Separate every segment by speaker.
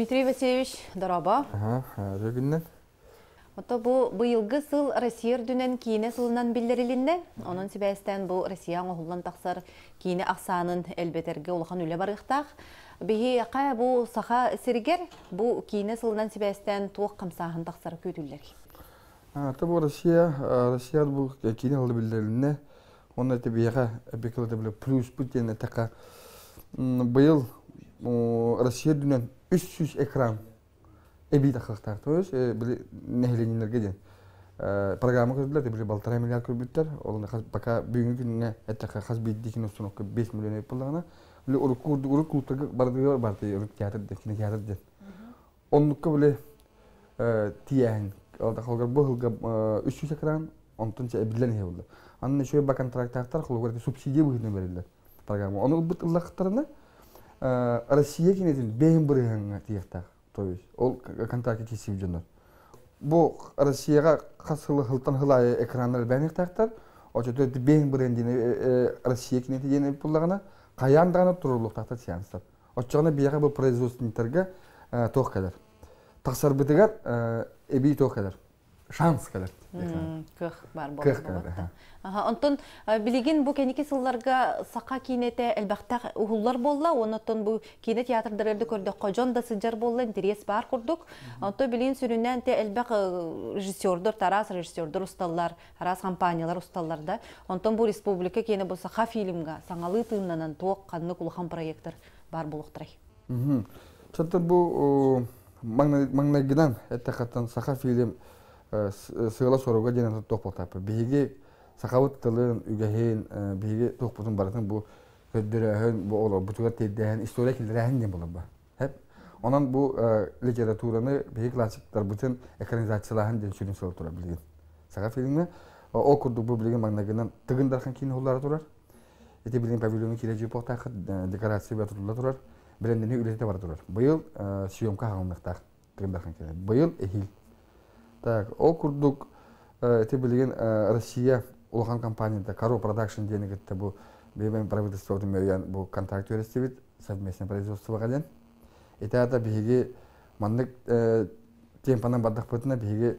Speaker 1: Дмитрий Васильевич, дорообо.
Speaker 2: Аха, күннэн.
Speaker 1: Ото бу быйылгы сыл Россия үрдүнэн киинэ сылынан биллэрилиннэ. Онон сибээстээн бу Россия оҥоһуллан тахсар киинэ ахсаанын элбэтэргэ улахан үлэ барыахтаах. Биһиэхэ бу Саха сиригэр бу киинэ сылынан сибээстээн туох хамсааһын тахсара күүтүллэр?
Speaker 2: Ата бу Россия, Россия бу киинэ сылы биллэрилиннэ. Онно эти биһиэхэ эпикылата биле плюс бу диэн эттэххэ быйыл Россия үрдүнэн 300 экран эбии тахсыахтаах. То есть били нэһилиэнньэлэргэ диэн программа көрдүлэр, били 1,5 миллиард көрбүттэр. Ол пока бүгүҥҥү күҥҥэ эттэххэ хас биирдии кино установка 5 миллион буоллаҕына, били урукку урукку клубтарга бардыгар барты урукку театр диэн, кинотеатр диэн. Оннукка били тиийээһин холгор бу сылга 300 экран, онтон эбиллэн иһэ буолла. Анна еще ба контрактаахтар холгор субсидия быһыытынан бэриллэр программа. Ону ылбыт ыллахтарына Россия кинетин бэйин бырыһыаҥҥа тиийиэхтээх. То есть ол контракты киирсибит дьоннор. Бу Россияҕа хас сылы сылтан сыл аайы экраннар элбээн Оччотугар бэйин бырыһыан диэн Россия кинети диэн буллаҕына хайаан даҕаны туруорулуохтаахтар сеанстар. Оччоҕуна биһиэхэ бу производственниктарга туох кэлэр? Тахсарбытыгар эбии туох кэлэр? Шанс кэлэр.
Speaker 1: Кыах баар
Speaker 2: Кыах кэлэр.
Speaker 1: Онтон билигин бу кэнники сылларга саха киинэтэ элбэхтэх уһуллар буолла, оннуттан бу киинэ театрдарыгар көрдөххө дьон да сылдьар буолла, интерес баар курдук. Онтон билигин сүрүннээн те элбэх режиссердор, тараас режиссердор усталлар, араас компаниялар усталлар да. Онтон бу республика киэнэ бу саха фильмга саҥалыы тыыннанан туох ханнык улахан проекттар баар буолуохтарай?
Speaker 2: Чаттан бу маҥнайгынан эттэххаттан саха фильм сыала-соруга диэн туох буолтааппыт. Биһиги сахабыт тылын, үгэһин, биһиги туохпутун барытын бу көрдөрөөһүн, бу олорбутугар тиэрдээһин, история киллэрээһин диэн буолар. Хеп. Онон бу литератураны биһиги классиктарбытын экранизациялааһын диэн сүрүн сыал турар билигин. Саха фильмҥэ ол курдук бу билигин маҥнайгынан Тыгын Дархан киин уһуллара турар. Ити билигин павильону киирэ дьиэ декорация тутулла турар. Брендини үлэтэ бара турар. Быйыл съемка хаалыныахтаах Тыгын Дархан киинэ. Быйыл эһиил. Так, ол курдук ити билигин Россия улахан компанията Каро Продакшн диэни кытта бу бэйэм правительствотын мөйөн бу контракт үөрэстибит совместное производствоға диэн. Ити аата биһиги маннык темпанан бардахпытына биһиги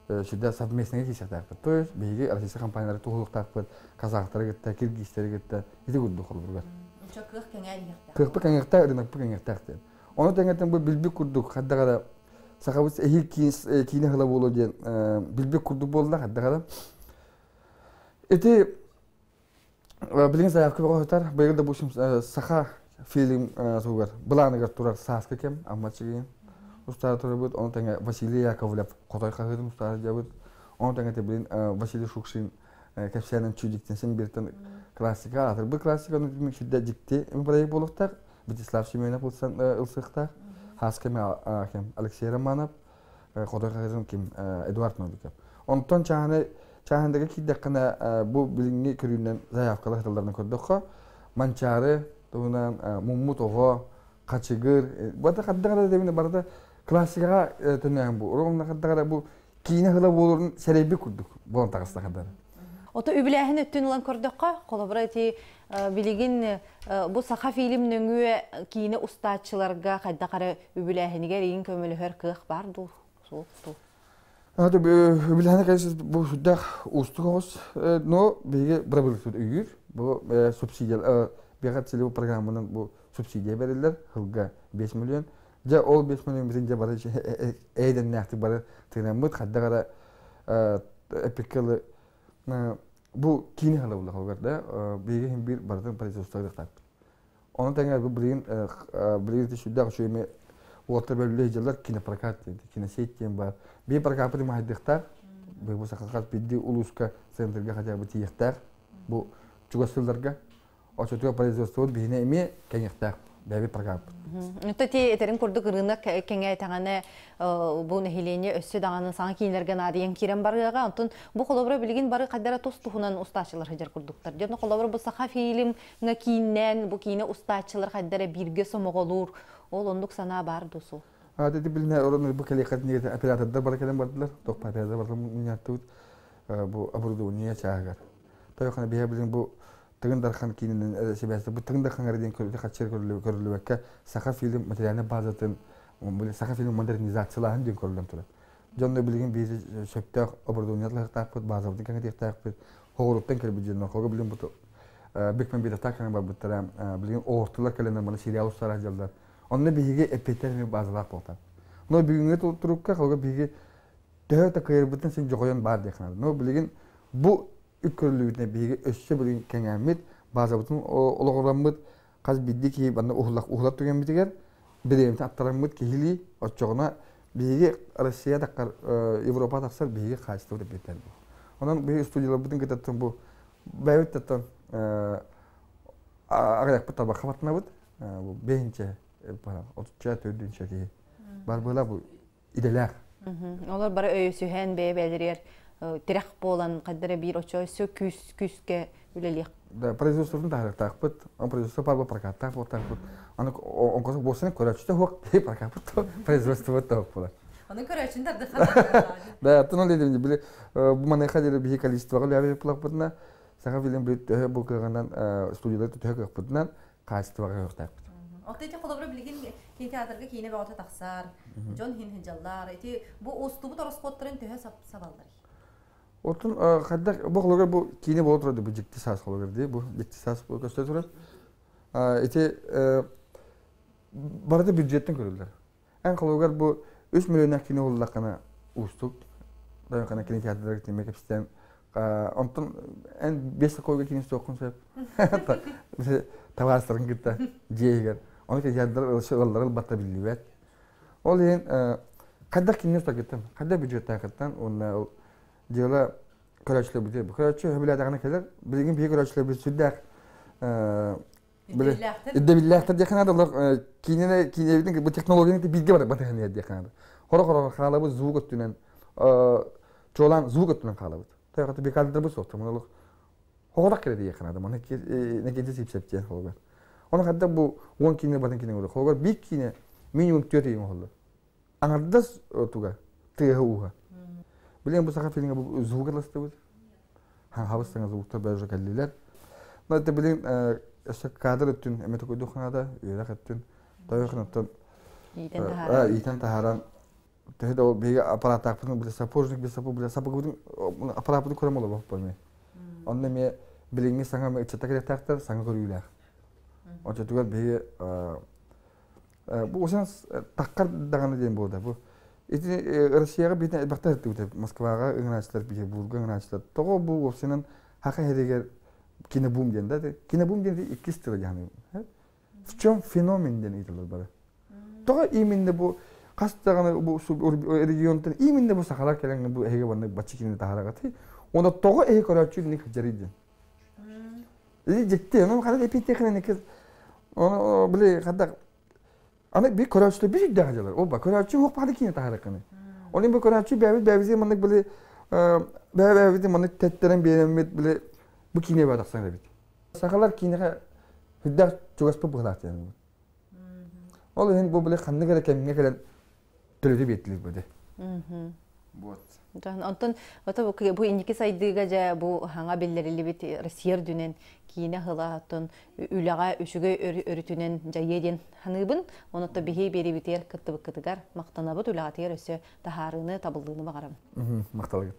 Speaker 2: сүрдэ совместный киирсиэхтээхпит. То есть биһиги российскай компаниялары туһулуктаахпыт, казахтары кытта, киргизтэри кытта ити курдук холобургар.
Speaker 1: Кыах кэҥээн
Speaker 2: Кыахпыт кэҥиэхтээх, рынокпыт кэҥиэхтээх диэн. Ону тэҥэтэн бу билбит курдук хаддагара сахабыт эһиил киинэ сыла буолуо диэн билбит курдук буолла хаддагара. Ити билигин заявка бөҕө сытар. Быйыл допустим саха фильм тугар былааныгар турар сааскы кэм Амма Чигин устаары турабыт. Ону тэҥэ Василий Яковлев Хотой хаһыытын устаары дьабыт. Ону тэҥэ билин Василий Шукшин кэпсээнин чудиктен син биртен классика атырбы классика сүрдэ дьикти проект буолуохтаах. Вячеслав Семенов ылсыахтаах. Хааска ким Алексей Романов, Хотой хаһыытын ким Эдуард Новиков. Онтон чааһыны чааһындага киирдэххинэ бу билиҥҥи көрүүнэн заявкалар сыталларын көрдөххө Манчаары туһунан муммут оҕо хачыгыр бата хардах эрэ барыта классикаҕа төннөһөн бу урогумна хардах эрэ бу киинэ сыла буолурун сэрэйбит курдук буолан таҕыста хардары.
Speaker 1: Ото үбүлээһин өттүн ылан көрдөххө, холобура ити билигин бу саха фильм нөҥүө киинэ устааччыларга хайдах эрэ үбүлээһинигэр иин көмөлөһөр кыах бар дуу, суох дуу?
Speaker 2: Үбүлээһини кэлсис бу сүрдээх уустук оҕус, но биһиги бырабыылыспыт өйүүр. Бу субсидия биэҕэ целевой программанан бу субсидия бэриллэр сылга 5 миллион. Дьэ ол 5 миллион битин дьэ бары эйдэннээхтик бары тыынаммыт хайдах эрэ эпиккэ бу киини халабылла да биһиги иһин биир барытын производстволыахтаахпыт. Ону тэҥэ бу билигин билигин сүрдээх үчүгэй уолаттар бөлүлэ сылдьаллар кинопрокат диэн киносеть диэн баар. Биир прокаппыт маһайдыахтаах. Бу саха биирдии улууска центрга хотя бы тиийиэхтээх. Бу чугас сылларга оччотугар производствобут биһине эмиэ кэҥиэхтээх бэйэбит прокаппыт.
Speaker 1: Ото ти этерин курдук рынок кэҥээтэҕинэ бу нэһилиэнньэ өссө даҕаны саҥа киинлэргэ наадыйан киирэн барыаҕа. Онтон бу холобура билигин бары хайдара тус туһунан устааччылар сылдьар курдуктар. Дьон холобура бу саха фильмҥа кииннээн бу киинэ устааччылар хайдара бииргэ сомоҕолуур ол оннук санаа баар дуу суох?
Speaker 2: Ити билинэ орон бу кэлиэххэ оператордар бары кэлэн бардылар. Тохпа оператор барытын мунньааттыбыт бу оборудование чааһыгар. Тойохана биһэ билин бу Тыгын Дархан киининэн сибээсте бу Тыгын Дархан эрэ диэн хаччыр көрүлүбэккэ Саха фильм материальнай базатын Саха фильм модернизациялааһын диэн көрүллэн турар. Дьонно билигин биир сөптөөх оборудованиелардаахпыт, базабытын кэҥэтиэхтээхпит, хоҕуруттан кэлбит дьоннор, холго билигин бу Бекмен Бетахтаах кэлэн барбыттара, билигин оҕортулар кэлэннэр маны сериал устара дьаллар. Онно биһиги эппиэттэр эмиэ базалаах буолтар. Но бүгүҥҥү турукка холго биһиги төһө да кыайарбытын син дьоҕойон баар диэх наада. Но билигин бу үп көрүллүбүтүнэ биһиги өссө билигин кэҥээммит, базабытын олоҕураммыт, хас биирдии киһи манна уһулар түгэммитигэр бириэмэтин аттараммыт киһилии оччоҕуна биһиги Россия таххар Европа тахсар биһиги хаачыстыбыт эппиэттэр. Онон биһиги студияларбытын кытаттан бу бэйэбит таттан аҕыйахпыт табахха баттанабыт. Бу бэһинчэ отучча төрдүнчэ киһи бар была бу идэлээх.
Speaker 1: Олор бары өйөсүһэн бэйэ-бэйэлэригэр тирэх буолан хайдара биир очо өссө күүс күүскэ үлэлиэх.
Speaker 2: Да, производствотун таһаарыахтаахпыт, производство пар прокаттаах буолтаахпыт. Аны оҥкосу буолсаны көрөөччүтэ хуох прокаппыт производство тоох буолар.
Speaker 1: Оны көрөөччүн тардыха.
Speaker 2: Да, оттон ол дедим били бу маныаха диэри биһи количествоҕа үлээбит булахпытына Саха фильм били төһө бу кыаҕынан студиялар төһө кыахпытынан хаачыстыбаҕа кыахтаахпыт.
Speaker 1: Оттон ити холобура билигин кинотеатрга киинэ бөҕөтө тахсар, дьон хин хыдьаллар. Ити бу устубут ороскуоттарын төһө сабаллар?
Speaker 2: Оттон хайдах бу холобура бу киинэ буола турар бу дьикти саас холобура дии бу дьикти саас көстө турар. Ити барыта бюджеттен көрүллэр. Эн холобугар бу 3 миллионнаах киинэ уһуллаххына уустук. Дойхана кинотеатрдарга тиэмэ кэпсэтэн онтон эн 5 соколга киинэ суоххун сөп. Табаарыстарын кытта дьиэ иһигэр. Ону кинотеатрдар ылаллара ылбатта биллибэт. Ол иһин хайдах кинини устаргыттан, хайдах бюджеттаахыттан уонна ол дьыала көрөөччүлэр бу көрөөччү сөбүлээтэҕинэ кэлэр. Билигин биһиги көрөөччүлэрбит сүрдээх ирдэбиллээхтэр диэххэ наада олох киинэни киинэбитин бу технологияны бииргэ бар батыһан иһэр диэххэ наада. Хоро-хоро хаалабыт звук өттүнэн чуолаан звук өттүнэн хаалабыт. Тойоҕото бекалдарбыт суохтар олох хоҕорох кэлэ диэххэ наада. Маны некенче сипсеп диэн холугар. Оны хадда бу 10 киинэ батын киинэ олор. Холугар биир киинэ минимум 4 ыйын оһоллор. Аҥардас туга тыаһа ууһа. Билигин бу саха фильмҥэ бу звук ыластыбыт. Хабыс саҥа звуктар бары кэллилэр. Но это билигин өссө кадр өттүн эмэ токуйдук ханаада, үөрэх өттүн, тойохунаттан иитэн таһааран төһө да ол биһиги аппарааттаахпытын билэ сапожник билэ сапог билэ сапогыбытын аппарааппытын көрөн олобоппун эмиэ. Онно эмиэ билиҥҥи саҥа ыччата кэлиэхтээхтэр саҥа көрүүлээх. Оччотугар биһиги бу усан таккар даҕаны диэн буолда. Бу ити Россияҕа биитин элбэхтэ сылдьыбыта. Москваҕа ыҥырааччылар, Петербурга ыҥырааччылар. Тоҕо бу уопсайынан хаха иһэригэр кинобум диэн да кинобум диэн иккис тыла диэн. В чем феномен диэн ыйыталлар бары. Тоҕо именно бу хас даҕаны бу регионтан именно бу сахалар кэлэн бу эһиги маннык бачча кинини таһаараҕытый? Уонна тоҕо эһи көрөөччү инник сылдьарый диэн. Или дьикти, ону ханна эпиэтиэхинэ кыз ону били хадда аны би көрөөччү би сүрдээх дьалар. Ол ба көрөөччү хуох баҕа киинэ таһаарыккыны. Оны бу көрөөччү бэйэбит бэйэбитин маннык били бэйэбитин маннык тэттерэн биэрэммит били бу киинэ баа тахсан эбит. Сахалар киинэҕэ сүрдээх чугаспыт быһылаах диэн. Ол иһин бу били ханнык эрэ кэмҥэ кэлэн төлөтө биэрдилэр бу Вот.
Speaker 1: Онтон ото бу инники сайдыыга дьэ бу хаҥа биллэриллибит Россия үрдүнэн киинэ ыла оттон үлэҕэ үчүгэй өрүтүнэн дьайыа диэн саныыбын. Онон биһи биэрибитигэр кыттыбыккытыгар махтанабыт үлэҕитигэр өссө таһаарыыны табыллыыны баҕарабын.
Speaker 2: Махталгыт.